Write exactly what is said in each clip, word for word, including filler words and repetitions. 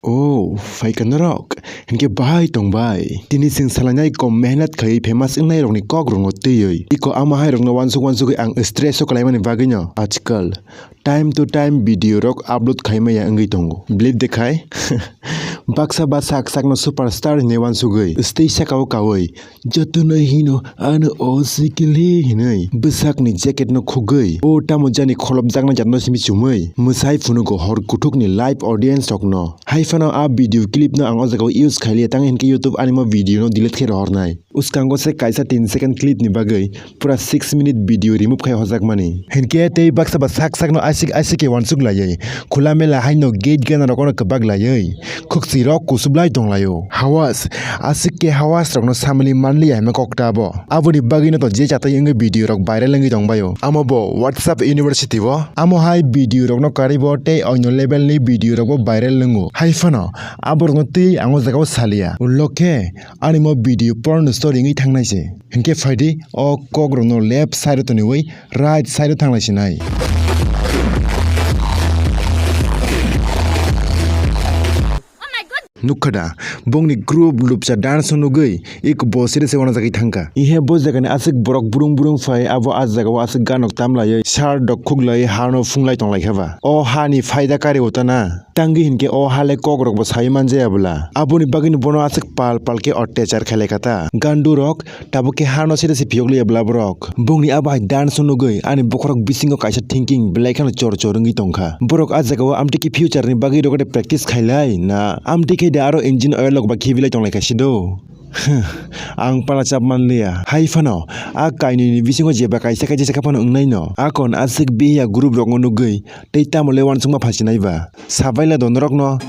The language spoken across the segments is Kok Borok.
Oh, phaikha norok. Hinkhe bahai tongbai. Tini chwng salainai kom mehnat khaiwi famous wngnai rokni kok rokno twiwi. Iko ama hai rokno wansuk wansugwi ang stress o kwlaimani bagwino ajkal time to time video rok upload khaimaya wngwi tongo. Believe de khai? Baksa ba sak sakno superstar hinwi wansugwi, stwi sakao kaui, jotono hino ano o sikili hinwi bwsakni jacket no khugwi, o tamo jani kholopjakna jatno simi chumui, mwsai phunugo hor kuthukni live audience rokno. Hai phano a video clip no ang o jagao use khailiya, tang hinkhe YouTube animo video no delete khe rohornai. Uskango se kaisa tin second clip ni bagwi pura six minute video remove khai hojakmani. Hinkhe tei baksa ba sak sakno asik asik khe wansuk laiwi, khula mela haino gate gana rokno kwbak laiwi, khukchi rok kusublai tonglaio. Hawas, asik khe hawas rokno samili manliya hima kok ta abo. Aboni bagwino to je chatai wngwi video rok viral wngwi tongbaio. Amo bo WhatsApp University o. Amo hai video rokno karwi bo tei oino level ni video rok bo viral wngo. Hai phano aborokno twi ang o jagao saliya. Ulo khe ani mo video porno story wngwi thangnai se. Hinkhe phaidi o kok rokno left side o toniwi right side o thanglai sinai. Nukha da, bongni group lupcha dance no nugwi iko bo siri se wanajagwi thangkha. Ihe bo jagani aswk borok burung burung phai abo ah jagao aswk ganok tamlaiwi sar dok khuklaiwi hano phunglai tonglaikha ba. O hani phaida kari utana. Tangwi hinkhe o hale kok rokbo sai manjaya bwla. Aboni bagwino bono aswk pal pal khe otyachar khailai kha ta. Gandu rok tabuk khe hano sere se phiyok liya bwla borok. Bongni abo hai dance no nugwi ani bokhorok bisingo kaisa thinking belai kheno chor chor wngwi tongkha. Borok ah jagao amtwi khe future ni bagwi rogade practice khailai na amtwi khe da aro engine oil rok ba khibilai tonglai kha sido. Ang pala chap manliya. Hai phano, a kainwi ni bisingo jeba kaisa kaisa sakha phano wngnai no. Akon aswk biya group rokno nugwi tei tamo le wansukma phasinai ba. Sabaila do norokno.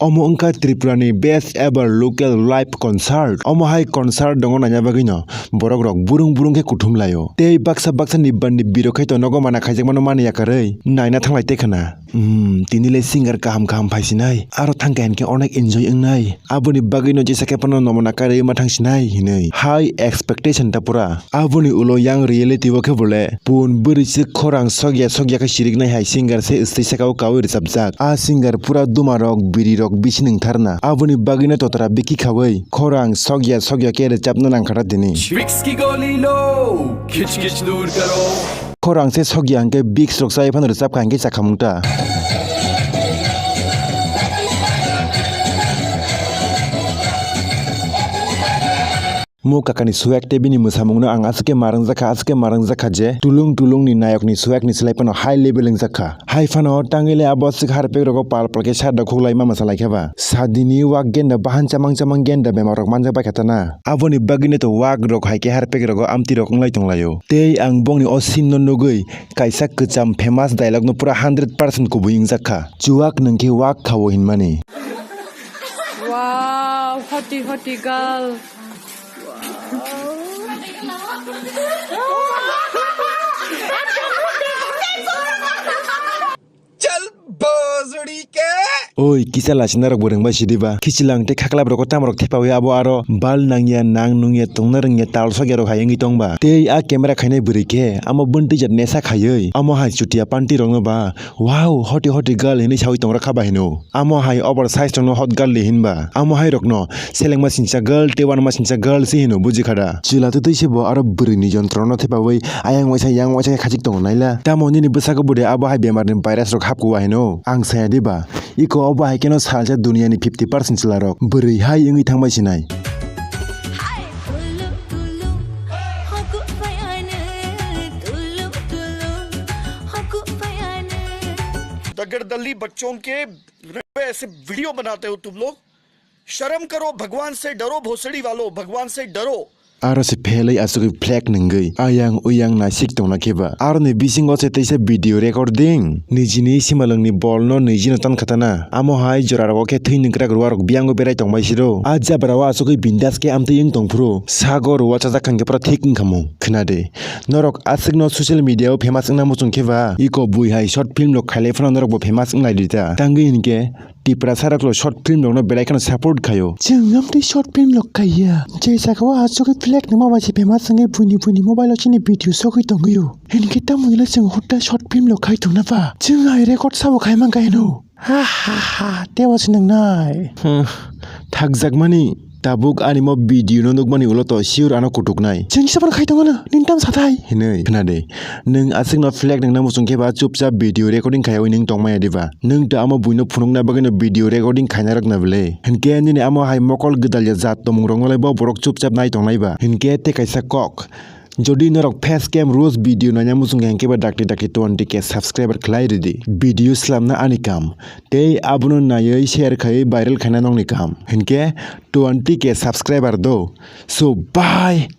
Omo wngkha Tripura ni best ever local live concert. Omo hai concert dongo naina bagwi no borok rok burung burung khe kuthum laio. Tei baksa baksa ni band ni birok khai to nogo mana khaijakmano mani yakarwi naina thanglai te khna. Hmm, tini le singer kaham kaham phaisinai. Aro thangkha hinkhe onek enjoy wngnai. Aboni bagwi no jesa khe phano nomona karwi ma thangsinai hinwi. High expectation ta pura. Aboni ulo yang reality o khe bole pun bwrwi se khorang sokya sokya khe siriknai hai singer se stwi sakao kaui rwchapjak. A singer pura duma rok, biri rok bisi nungtharna. Aboni bagwi no totra bikhi khaui khorang sokya sokya khe rwchapna nangkha ta tini. Vicks की गोली लो, खिच खिच दूर करो। Khorang se sokya hinkhe Vicks rok chai phano rwchapkha hinkhe chakhamung ta. Mo kakani swag tei bini mwsamungno ang aswk khe ma rwngjakha, aswk khe ma rwngjakha je tulung tulungni nayokni swagni slai phano high level wngjakha. Hai phano tangwi le abo aswk harpek rogo pal pal khe sat rok khuklai ma mwsa lai khe ba. Sadini wak genda bahan chamang chamang genda bemar rok manjak bai kha ta na. Aboni bagwino to wak rok hai khe harpek rogo amtwi rok wnglai tong laio. Tei ang bongni o scene no nugwi kaisa kwcham famous dialogue no pura hundred percent kubui wngjak kha. Chuwak nwng khe wak kha o hinmani. Wow, hoti hoti girl. चल भोसड़ी के। Oi, kisa lachina rok bo rwngbai sidi ba. Khichilang tei khaklap rok tamo rok thepawi abo aro bal nangya, nang nungya, tongna rwngya, tal sokya rok hai wngwi tong ba. Tei a camera khainai bwrwi khe amo bwntwi jat nesa khaiwi amo hai chutia panti rokno ba, "Wow, hoti hoti girl," hinwi sawi tong rwkha ba hino. Amo hai over size rokno hot girl di hinba. Amo hai rokno selengma singcha girl tei uanama singcha girl se hino, buji kha da? Chwla twtwi se bo aro bwrwini jontrono thepawi ayang waisa yang waisa khe khachik tongo naila. Tamo nini bwsako bude abo hai bemarni virus rok hapkuk wa hino? Ang saya diba? Iko obo hai kheno salsa duniani fifty percent chwla rok bwrwi hai wngwi thangbai sinai. दगड़दल्ली बच्चों के ऐसे वीडियो बनाते हो तुम लोग। शर्म करो, भगवान से डरो, भोसड़ी वालों, भगवान से डरो। Aro se phelwi asugwi flag nungwi ayang uyang naisik tongna khe ba. Aroni bisingo se teisa video recording. Nijini simalwngni bolno nijino tan khatana. Amo hai jora rogo khe thwi nungkrak ruwa rok biyango berai tongbai siro. A jabra o asugwi bindas khe amtwi wng tongphuru. Sago ruwa chajak khan khe phra thik wngkha mung. Khna de. Norok aswkno social media o famous wngna muchung khe ba. Iko bui hai short film rok khailai phano norok bo famous wnglai di ta. Tangwi hinkhe Tiprasa rok lo short film rok no belai kheno support khaio. Chwng amtwi short film rok khaiya. Je jaga o aswk flag nangma bai se famous wngwi buini buini mobile o chini video sogwi tongwio. Hinkhe tamo hino chwng hota short film rok khai tongna ba. Chwng hai record sabo khai man kha hino. Ha ha ha, tei bo se nang nai. Huh, thakjakmani, tabuk ani mo video no nukmani ulo to sure ano kutuknai. Chwng sabon khai tongo no, nini tam sathai. Hinwi, khna de. Nwng aswkno flag nangna muchung khe ba chupchap video recording khaiwi nwng tongmaya diba? Nwng to amo buino phunukna bagwino video recording khaina rwkna bwle. Hinkhe nini amo hai mokol gwdalya jat tongmung rokno lai bo borok chupchap nai tongnai ba? Hinkhe tei kaisa kok. Jodi norok face cam rules video naina muchung khe, hinkhe ba dakti dakti twenty K subscriber khlai ridi. Video slamna ani kam. Tei abono naiwi share khaiwi viral khaina nokni kam. Hinkhe twenty K subscriber do. So bye.